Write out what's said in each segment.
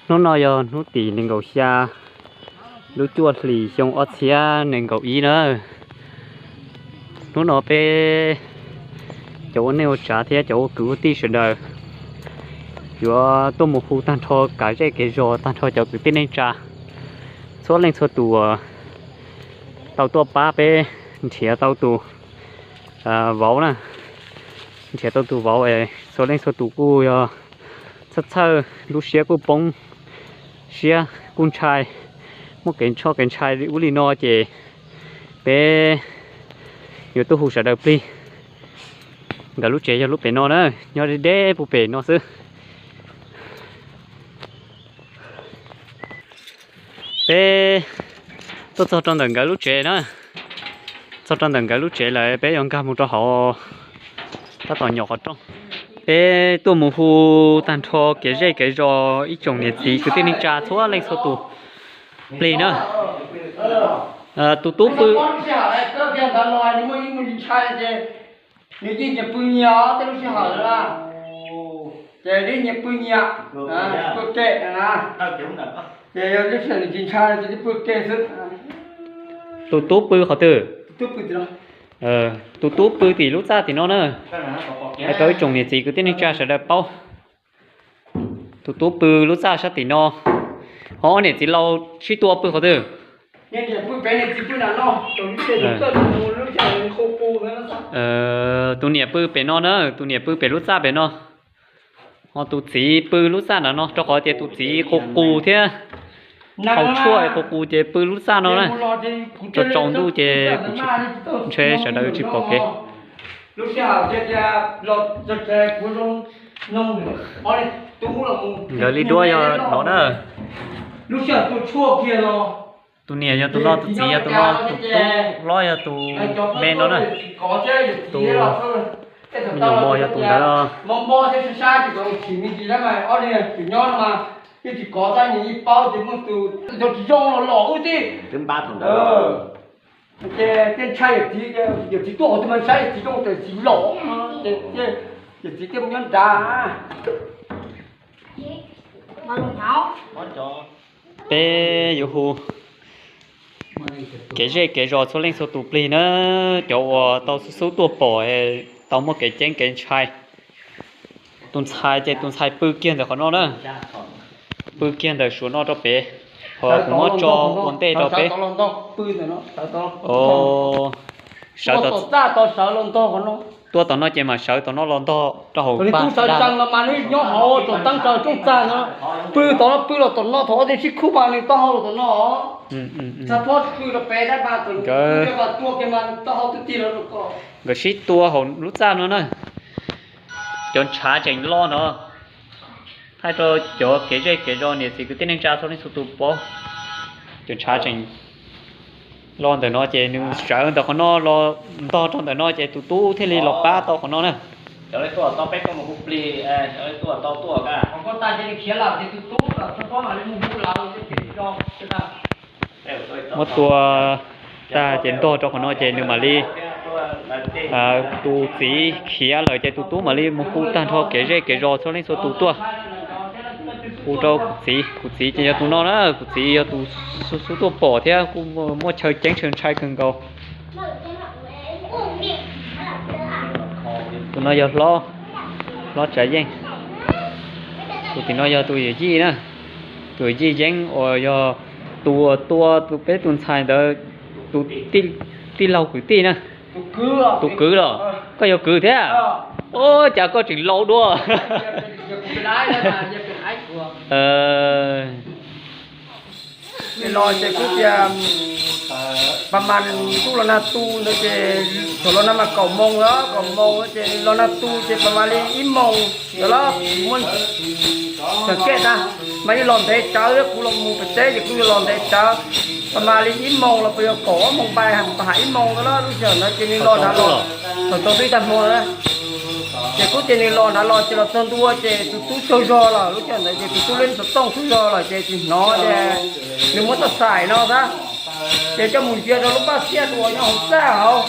Hnub no yog hnub tim nees nkaum xya lub cuaj hlis xyoo ob txhiab nees nkaum ib na. Hnub no peb cov ua neej ua tsav thiab cov ua kwv ua tij sawv daws yuav tuaj mus hu tag nrho kev zej kev zos, tag nrho cov kwv tij neej tsa txhua leej txhua tus uas tau tuaj pab peb nrhiav tau tus vauv na, nrhiav tau tus vauv es txhua leej txhua tus kuj yog txhawj txhawj, lub siab kuj poob siab kuj ntshai, muaj kev ntshoj kev ntshai li ub li no ces peb yuav tuaj hu sawv daws plig. Nkawd lub tsev yog lub pem no na, nyob deb deb puag pem no xwb. Peb tuaj txog rau ntawm nkawd lub tsev na, txog rau ntawm nkawd lub tsev lawm peb yuav nkag mus rau hauv, tab tom nyom qhov rooj. Peb tuaj mus hu tag nrho kev zej kev zos ib tsoom niam txiv kwv tij neej tsa txhua leej txhua tus plig na. Tus tub pw, nws yeej nyias pw nyias os, tej lub sij hawm na, ces nws nyias pw nyias, pw kem na, ces yog lub sij hawm nws tsis ntshai ces nws pw kem xwb. Tus tub pw qhov twg? Tus tub pw tim lub txaj tim no na, hais rau ib tsoom niam txiv kwv tij neej tsa sawv daws paub. Tus tub pw lub txaj sab tim no, ho ob niam txiv laus sib tua pw qhov twg? Tus niam pw pem no na, tus niam pw pem lub txaj pem no, ho tus txiv pw lub txaj nram no, rau qhov tias tus txiv qus qus thiab, thaum tshuaj qus qus ces pw lub txaj no na. Tsaus tsaus ntuj ces kuv ntshe sawv daws tsis pom kev. Nkawd li duab yog no na. Tus niam yog tus no, tus txiv yog tus no, tus tub hlob yog tus me no na. Tus me nyuam mos yog tus ntawd. Tej ntshai yawm txiv, yawm txiv tuaj hauv twb mas ntshai yawm txiv zoo, yawm txiv los, yawm txiv thiaj mus nyob nrad. Peb yuav hu kev zej kev zos txhua leej txhua tus plig na, cov uas tau xub xub tuaj pom, tau muaj kev ceeb kev ntshai. Tus ntxhais ces tus ntxhais pw kiag ntawm qhov no na, pw kiag ntawm suav no rau pem, ho kuv muab tso ua ntej rau peb. Sawv, tuaj tom no ces mam sawv tom no los ntog rau hauv pab. Pw tom no, pw los tom no, thaum ob teg sib khub mas nws taub hau los tom no. Nkawd, nkawd sib tua hauv lub txaj no na. Cov ntshav tseem lo no, thaij rau cov kev zej kev zos niam txiv kwv tij neej tsa txhua leej txhua tus paub. Cov ntshav tseem lo ntawm no ces nws sawv ntawm qhov no los ntog rau ntawm no ces tus tub thiaj li los pab tau qhov no na. Muab tua tag ces ntog rau qhov no ces nws mam li, tus txiv khiav lawm ces tus tub mam li mus hu tag nrho kev zej kev zos txhua leej txhua tus tuaj. Hu rau kuv txiv, kuv txiv ces yog tus no na, kuv txiv yog tus xub xub tuaj pom thiab kuj muaj chaw ceeb chaw ntshai kawg nkaus. Tus no yog hlob, hlob Tsav Yeej. Tus tim no yog tus yawm yij na, tus yawm yij Yeeb uas yog tus uas tua tus peb tus ntxhais ntawd tus tij laug kwv tij na. Tus kwv los? Koj yog kwv thiab? Ua cas koj tseem laus dua? Los ces kuv tias, pas mas ntuj los nag tu ntawd ces thaum los nag mas kaum moos los, kaum moos ces los nag tu ces pas mas li ib moos ntawd los muab txeem kej tag, mas yeej los ntev tsawv, kuv los mus pem teb ces kuj yuav los ntev tsawv, pas mas li ib moos los puas yog kaum ob moos pais, pas hais ib moos ntawd los lub sij hawm ntawd ces nws los nrad los, thaum tsaus ntuj tag hmo na. Ces kuv tias nws los nrad los ces los txog ntua ces tus tub tsaug zog lawm, lub sij hawm ntawd ces tus tub lub xov tooj tsaug zog lawm ces tsis hnov ces nws muab txoj xaim no xwb, ces coj mus ntsia rau lub paj xiab uas nyob hauv txaj hauv.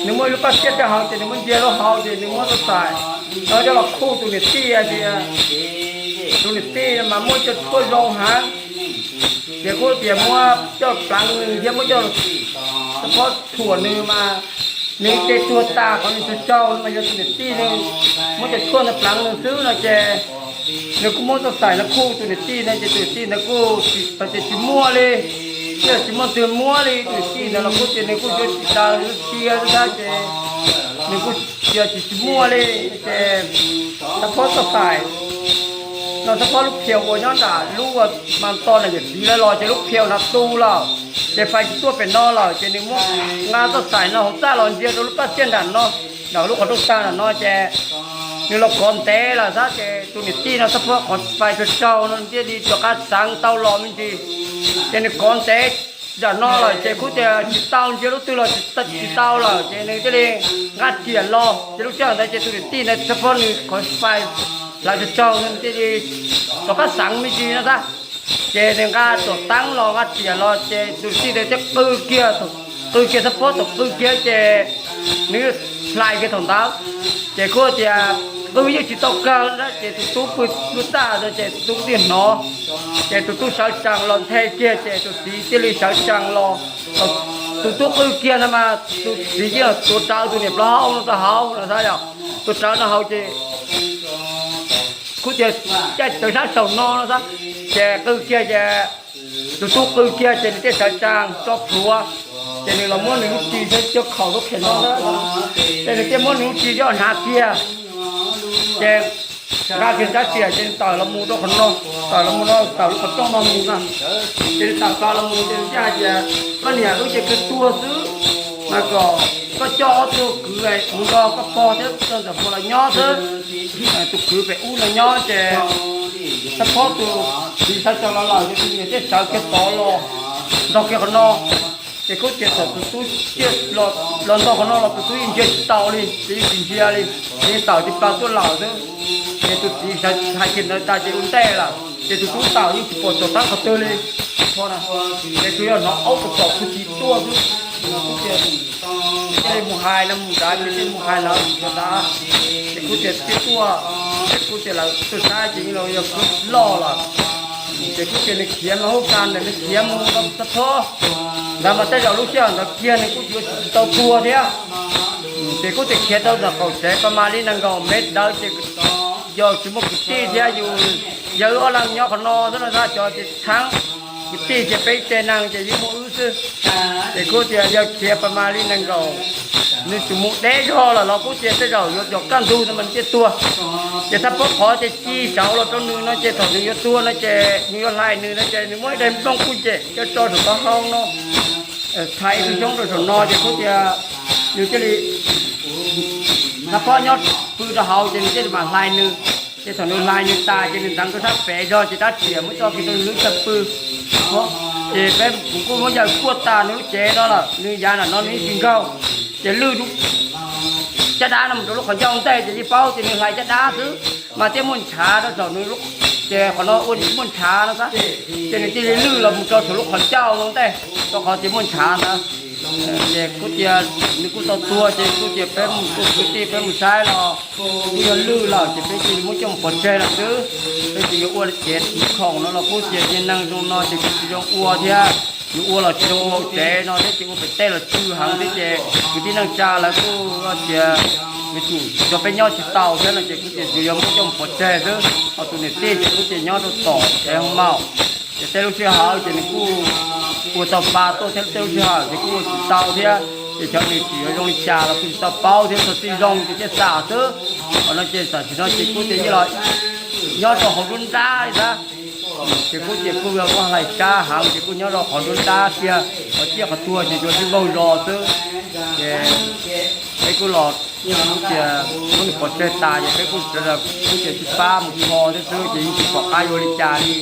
Nws muaj ib lub paj xiab rau hauv ces nws muab ntsia rau hauv ces nws muab txoj xaim no coj los khuj tus niam tij tias Tus niam tij no mas muab cov tshuaj zoo heev, ces kuj tias muab coj pleev nws thiab muab coj, txhob thuam nws mas nws ces tuag tas, qhov nws tsaug tsaug no mas yog tus niam tij nws muab cov tshuaj ntawd pleev nws xwb no ces nws kuj muab txoj xaim no khuj tus niam tij no ces tus niam tij ntawd kuj tsis, tias tsis muaj li, tsis muaj twg muab li. Tus niam tij ntawd los kuj tias nws kuj yuav tsis daws cia xwb tab ces nws kuj tias tsis, tsis muaj li. Ces Xab Phob txoj xaim no, Xab Phob lub phiaus uas nyob nram lub uas mas to nram yawm txiv lawv los ces lub phiaus no tu lawm, ces fais tsis tuaj pem no lawm ces nws muab nqa txoj xaim no hauv txaj los ntsia rau lub paj xiaj nram no, nram lub qhov rooj tag nram no ces nws los kov ntev lawm xwb ces tus niam tij no Xab Phob qhov fais tsaug tsaug no thiaj li rov qab xeev tau los me ntsis. Ces nws kov ntev nram no lawm ces kuj tias tsis tau, ntsia lub twg los tsis tau lawm ces nws thiaj li nqa riam los. Ces lub sij hawm ntawd ces tus niam tij ntawd Xab Phob nws qhov fais hlawv tsaug tsaug no thiaj li rov qab xeev me ntsis no xwb. Ces nws nqa tuam teeb los nqa riam los ces tus niam tij ntawd thiaj qw kiag, qw kiag Xab Phob, thaum qw kiag ces nws hlais kiag thaum ntawd. Ces kuj tias qw yeej tsis tau kawg na ces tus tub pw lub txaj ces tus tub thiaj hnov. Ces tus tub sawv tsees los nthe kiag ces tus txiv thiaj li sawv tsees los. Tus tub qw kiag no mas tus txiv thiaj tuav rawv tus niam plaub hau no rau hauv no xwb yom. Tuav rawv no hauv ces kuj tias caij tawv sab saum no no xwb. Ces qw kiag ces tus tub qw kiag ces nws thiaj sawv tsees tso plhuav. Ces nws los muab nws lub ris thiab cov khaum lub qhia no, ces nws thiaj muab nws lub ris coj hnav kiag. Ces nqa kiag rab riam ces nws tawm los mus rau qhov no, tawm los mus no, tawm lub qhov rooj no mus na. Ces nws tawm plaws los mus ces nws thiaj hais tias, koj niam, wb ces kawg tuag xwb, mas kom koj coj ob tug kwv mus nrog koj pog thiab koj ntxawm pog lawv nyob xwb. Tus kwv pem ub no nyob ces Xab Phob tus txiv sawv tsees los lawm ces tus niam thiaj sawv kiag tod los nrog kiag qhov no. Ces kuj tias thaum tus tub los nrog qhov no los tus tub yeej ntsia tsis taus li, ces yeej tsis ntsia li, ces yeej tawm tib plaws tuaj lawm xwb. Ces tus txiv hais kiag ntawd tas ces ua ntej lawm ces tus tub tawm yeej tsis pom txog qhov twg li. Ces tsuas yog hnov aub tom tom kuv txiv tuaj xwb. Kuj tias thiaj li mus hais no mus nrad, ces thiaj mus hais lawv mus nrad. Ces kuj tias thiaj tuaj, ces kuj tias lawv tuaj saib ces yeej los yog kwv loj lawm. Ces kuj tias nws khiav mas hub kas ntawm nws khiav mus rau Xab Phob ntawd mas tej zaum lub sij hawm ntawd kiag nws kuj yuav tsis tau tuag thiab. Ces kuj tias khiav rau ntawm qaum tsev pas mas li nees nkaum mev ntawd ces yog tsis muaj kwv tij thiab, yus yawg wb ob leeg nyob qhov no xwb no, cov ces txheeb kwv tij ces peb tej neeg ces yeej muaj wb xwb. Ces kuj tias yog khiav pas mas li nees nkaum, nws tsuas mus deb zog lawm los kuj tias tej zaum yuav cov kaj ntug no mas nws thiaj tuag. Ces Xab Phob qhov ces ci saud los rau nws no ces thaum nws yuav tuag no ces nws yuav hlais nws no ces nws muab ib daim nplooj kuj cem coj tso saum taub hau no, txhais ib tug xyoob rau saum no ces kuj tias nws thiaj li, Xab Phob nyob pw rau hauv ces nws thiaj li mam hlais nws. Ces thaum nws hlais nws tas ces nws ntxeev rau sab pem zog ces rab riam muab tso kiag rau nws lub chaw pw. Ces peb kuv kuj muab yawg kuaj tas nws lub cev no lawm, nws yav nram no nws yeej tsis nkaug. Ces lwj caj dab no mus rau lub qhov ncauj ntej ces yeej paub tias nws hlais caj dab xwb, mas thiaj muaj ntshav rau saum nws, ces qhov no ua muaj ntshav no xwb. Ces nws thiaj li lwj los mus rau saum lub qhov ncauj no ntej, rau qhov tias muaj ntshav ntawd. Ces kuj tias nws kuj tau tuag ces kuj tias peb mus ua kwv tij peb mus saib los kuj yog lwj lawm ces peb cia li muab coj mus pov tseg lawm xwb. Peb tsis yuav ua cev khoom no los kuj tias tej neeg zoo no ces kuj tsis zoo ua thiab, yuav ua los tsis zoo ua hauv tsev no thiab ces ua pem tej los tsw heev thiab ces kwv tij neej tsa lawv kuj tias yuav tsum nrog peb nyob tsis tau thiab no ces kuj tias tsuas yog muab coj mus pov tseg xwb. Ho tus niam tij ces kuj tias nyob rau tom tsev hoo maum. Ces tej lub sij hawm ces nws kuj ua tau pa tuaj thiab, tej lub sij hawm ces kuj ua tsis tau thiab. Ces xyov nws tseem yuav zoo li cas los kuj tsis tau paub thiab, txog txij zoo ces thiaj xam xwb. Qhov no ces tam sim no ces kuj tias yeej los nyob rau hauv nruab nrab li ntag. Ces kuj tias kuj yog muaj hlais sab heev ces kuj nyob rau qhov nruab nrab kiag, qhov ciaj qhov tuag ces yuav tib npaug zos xwb. Ces peb kuj los, kuj tias muab nws pov tseg tas ces peb kuj sawv daws kuj tias sib pab mus kho thiab xwb ces yeej tsis pom qab yuav ua li cas li.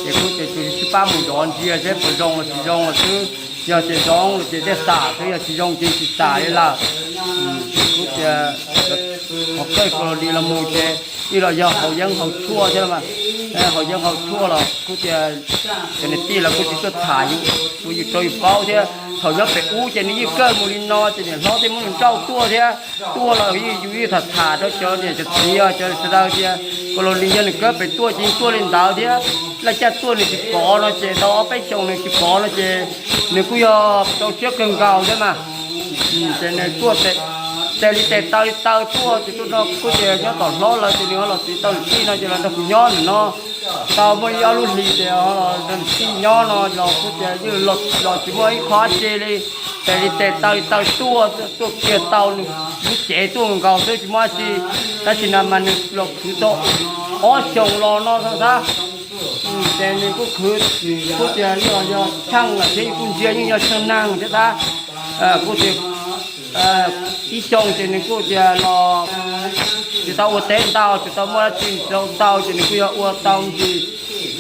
Ces kuj tias tsuas sib pab mus zov ntsia seb puas zoo los tsis zoo los xwb. Yog tias zoo los ces thiaj xam xwb, yog tsis zoo ces tsis xam li lawm. Ces kuj tias qhov kawj ko los li los mus ces ib los yog haus yeeb haus tshuaj thiab mas, Haus yeeb haus tshuaj los kuj tias cov niam tij los kuj tsis tuaj tham yus, yus rau yus paub thiab. Thaum nyob pem ub ces nws yeej kawg mus li no ces niam hlob thiaj muab nws nrauj tuaj thiab. Tuaj los yus yeej tham tham rau cov niam cov txiv os, cov sawv daws tias Colony yog nws kawg pem tuaj ces yeej tuaj li ntawd thiab. Laj caj tuaj nws tsis pom no ces tau ob peb xyoos nws tsis pom no ces nws kuj yog rau siab kawg nkaus thiab mas. Ces nws tuaj tes li tes taw li taw tuaj ces tuaj no kuj tias nyob tom hlob lawv ces nws ho los txiv tau niam tij no ces los nrog kuv nyob ntawm no tau muaj ib ob lub hlis ces ho los nrog niam tij nyob no los kuj tias yeej los tsis muaj ib qho dab tsi li. Tes li tes taw li taw tuaj, tuaj kiag tau nws lub cev tuaj nkaus xwb tsis muaj dab tsi. Tab sis no mas nws los khwv tau ob xyoos los no xwb. Ces nws kuj khwv, kuj tias yeej los yog tsheej lawm thiab, yus kuj ntsia yeej yog tsheej neeg thiab tab. Kuj tias ib xyoo ces nws kuj tias los tsis tau ua teb ntau, tsis tau muaj dab tsi rau ntau ces nws kuj yog ua tau ntsis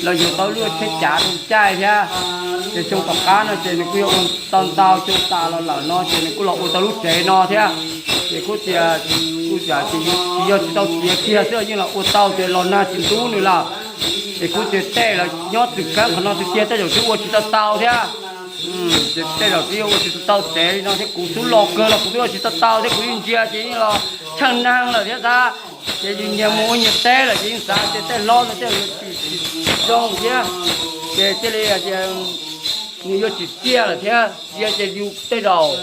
los yuav tau lub tsheb cav rau caij thiab. Ces xyoo tom qab no ces nws kuj yog ua tau ntau xyoo tas los lawm no ces nws kuj los ua tau lub tsev no thiab. Ces kuj tias, kuj tias tsis yog tsis tau txiav kiag xwb, yeej los ua tau ces los nag tsis ntub nws lawm. Ces kuj tias tej lawv nyob txwm kab qhov no tiag tiag tej zaum twb ua tsis tau tau thiab. Ces tej zaum twb ua tsis tau tau tsev li no thiab, kuv xub los kawg los kuv twb ua tsis tau tau thiab, kuv yeej ntsia ces yeej los tsheej neeg lawm thiab xav. Ces yus nyias mus ua nyias teb lawm ces yeej xav tias tej hlob no tej zaum yuav tsis zoo thiab. Ces thiaj li tias nws yuav tsis txiaj lawm thiab, ntsia ces yus tej zaum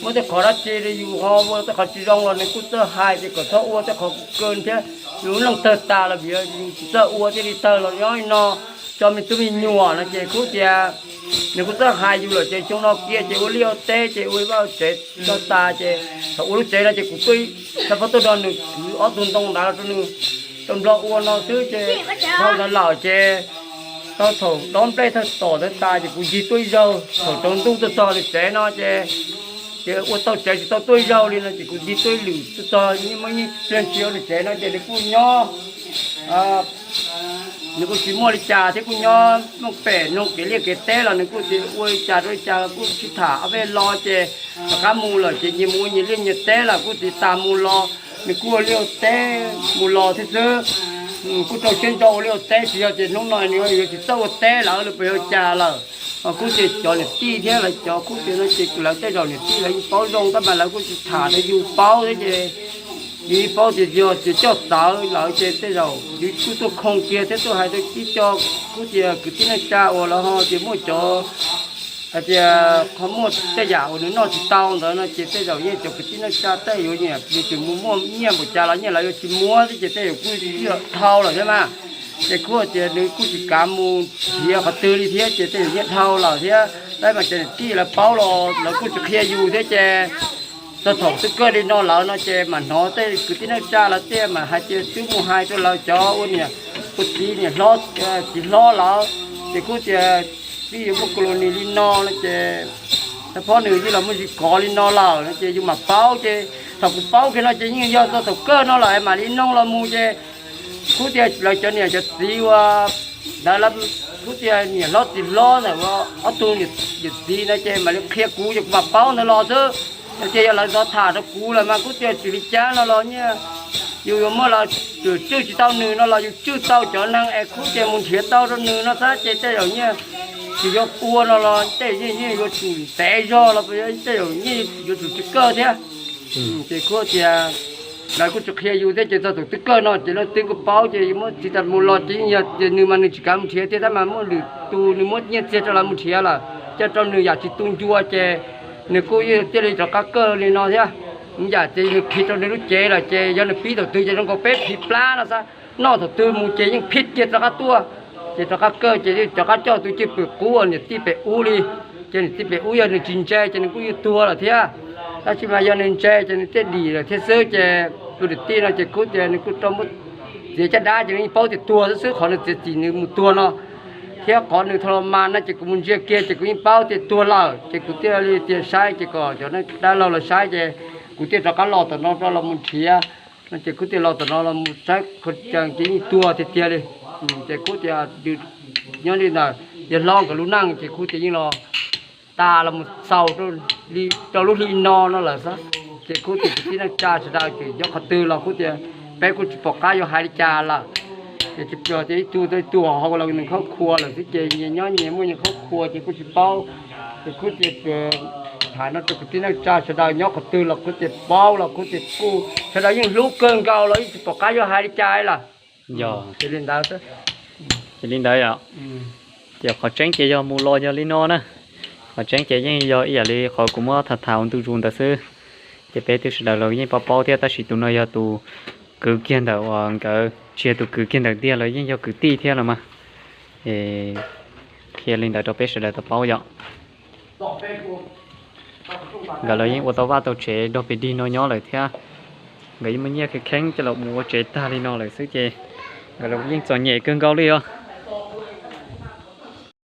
muaj tej qhov dab tsi li yus ho ua tej qhov tsis zoo los nws kuj txawj hais tias kom txhob ua tej qhov kawg thiab. Yus lub neej tawg tas los vim yus tsis txawj ua thiaj li tawg los nyob li no. Cov me tub me nyuam no ces kuj tias nws kuj txawj hais yus lawm ces xyoo no kiag ces ua liaj ua teb ces ua vaj tsev tso tas ces thaum ua lub tsev no ces kuv tuaj, thaum pab tuaj nrog nws kwv ob tug ntoo ntawd los rau nws rau Nplog ua no xwb ces dhau ntawd lawm ces tau thaum dob nplej thawj tom ntawd tas ces kuv ncig tuaj ib zaug, thaum tsaus ntuj tuaj txog nws tsev no ces, ces ua tau tsev tsis tau tuaj ib zaug li no ces kuv ncig tuaj ib lwm tuaj txog, yeej muaj ib pliag tsis ua nws tsev no ces nws kuj nyob, nws kuj tsis muaj li cas thiab kuj nyob muaj pem noog kev liaj kev teb los nws kuj tsis ua li cas rau li cas los kuj sib tham ob peb lo ces rov qab mus lawm ces nyias mus ua nyias liaj nyias teb lawm kuj tsis tas mus los, nws kuj ua liaj ua teb mus los thiab xwb. Kuj rau siab ntso ua liaj ua teb tsis yog ces hnub no nws yuav tsis txawj ua teb lawm los puas yog cas lawm. Kuj tias cov niam tij thiab lawv cov kuj tias no ces lawv tej zaum niam tij lawv yeej paub zoo tab mas lawv kuj tsis tham rau yus paub thiab ces yus yeej paub tias yog tias coj txawv lawm ces tej zaum yus kuj tuaj khoo kiag thiab tuaj hais rau ib co kuj tias kwv tij neej tsa uas lawv ho tias muaj cov hais tias qhov muaj tej yam uas nws noj tsis tau ntawd no ces tej zaum yeej cov kwv tij neej tsa tej yuav nyiam nws tseem mus muaj nyiaj npaum cas los nyiaj lawv yuav tsis muab thiab ces tej zaum kuj dhau lawm thiab mas. Ces kuj tias nws kuj tsis kav mus nrhiav qhov twg li thiab ces tej zaum nyiaj dhau lawm thiab. Tab mas cov niam tij lawv paub los lawv kuj tsis qhia yus thiab ces txog thaum twb kawg li no lawm no ces mam hnov tej kwv tij neej tsa lawv thiaj mam hais tias twb mus hais rau lawv cov ua niam ua txiv niam hlob txiv hlob lawm ces kuj tias twb yuav muaj colony li no no ces thaum phob nws yeej los muaj zis kov li no lawm no ces yus mam paub ces thaum kuv paub kiag no ces yeej yog txog thaum kawg no lawm mam li noog los mus ces kuj tias lawv cov niam cov txiv ua ntawd kuj tias niam hlob txiv hlob ntawm ua ob tug niam txiv no ces mam li qhia kuv ces kuv mam paub ntawd los xwb. Tias yog lawv ntxov tham rau kuv lawm mas kuj tias tsis li cas no los nyiaj yus yuav muaj los tswm tswj tsis tau nws no los yus tswj tau cov neeg es kuj tias mus nrhiav tau rau nws no xwb ces tej zaum nyiaj tsis yuav ua no los tej zaum nyiaj yuav tsum ntev zog los tej zaum nyiaj yuav tsum tsis kawg thiab. Ces kuj tias lawv kuj tsis qhia yus thiab ces txog thaum twb kawg no ces leej twg kuj paub ces yus muab txiv tas mus los ces yeej yog ces nws mas nws tsis kav mus nrhiav thiab tab mas muaj lwm tus nws muab nyiaj txiag rau lawv mus nrhiav lawm coj rau nws yam tsis tu ncua ces nws kuj thiaj li rov qab kawg li no thiab. Yam ces nws khi rau nws lub cev lawm ces yog nws pib thaum twg ces zoo nkaus peb phiv plab no xwb, noj thaum twg mus ces yeej phij kiag rov qab tuaj. Ces rov qab kawg ces rov qab coj tus cwj pwm qub uas niam tij pem ub li. Ces niam tij pem ub yog nws tsis ntse ces nws kuj yuav tuag lawm thiab. Tab sis mas yog nws ntse ces nws thiaj dim lawm thiab xwb ces tus niam tij no ces kuj tias nws kuj rau muab txiav caj dab ces nws yeej paub tias tuag xwb xwb, qhov nws txiav txim nws mus tuag no thiab qhov nws tha los mas no ces kuv mus ntsia kiag ces kuv yeej paub tias tuag lawm ces kuv thiaj li tias saib ces kom cov dab laug los saib ces kuv thiaj rov qab los tom no rau los mus nrhiav no ces kuv thiaj los tom no los mus saib qhov tseeb ces yeej tuag tiag tiag li. Ces kuv tias nyob li ntawd yog hlob nkawd lub neej ces kuv tias yeej los tas los mus xaus rau lub hli no no lawm xwb. Ces kuv tias kwv tij neej tsa sawv daws ces nyob qhov twg los kuv tias peb kuj tsis pom qab yuav hais li cas lawm. Ces tsis pom tias ib tug tau ib tug ho los nws khab khua lawm xwb ces nyias nyob nyias muaj nyias khab khua ces kuj tsis paub. Ces kuj tias tham no rau kwv tij neej tsa sawv daws nyob qhov twg los kuj tias paub los kuj tias kuj sawv daws yeej hlub kawg nkaus los yeej tsis pom qab yuav hais li cas lawm. Yog, ces li ntawd yom. Ces qhov tseeb ces yog mus los yog li no na. Qhov tseeb ces yeej yog ib yam li qhov kuv muab tham tham ntu zus ntawd xwb. Ces peb twb sawv daws los yeej paub paub thiab tab sis tus no yog tus kwv kiag ntawm uas nkawd tsis yog tus kwv kiag ntawm tiag los yeej yog kwv tij thiab los mas. Qhia li ntawd rau peb sawv daws tau paub yom. Nkawd los yeej ua tau vaj tau tsev dog pes dig no nyob lawm thiab. Nkawd yeej muaj nyiaj kheev kheev coj los mus ua tsev tag li no lawm xwb ces nkawd los yeej txom nyem kawg nkaus li os.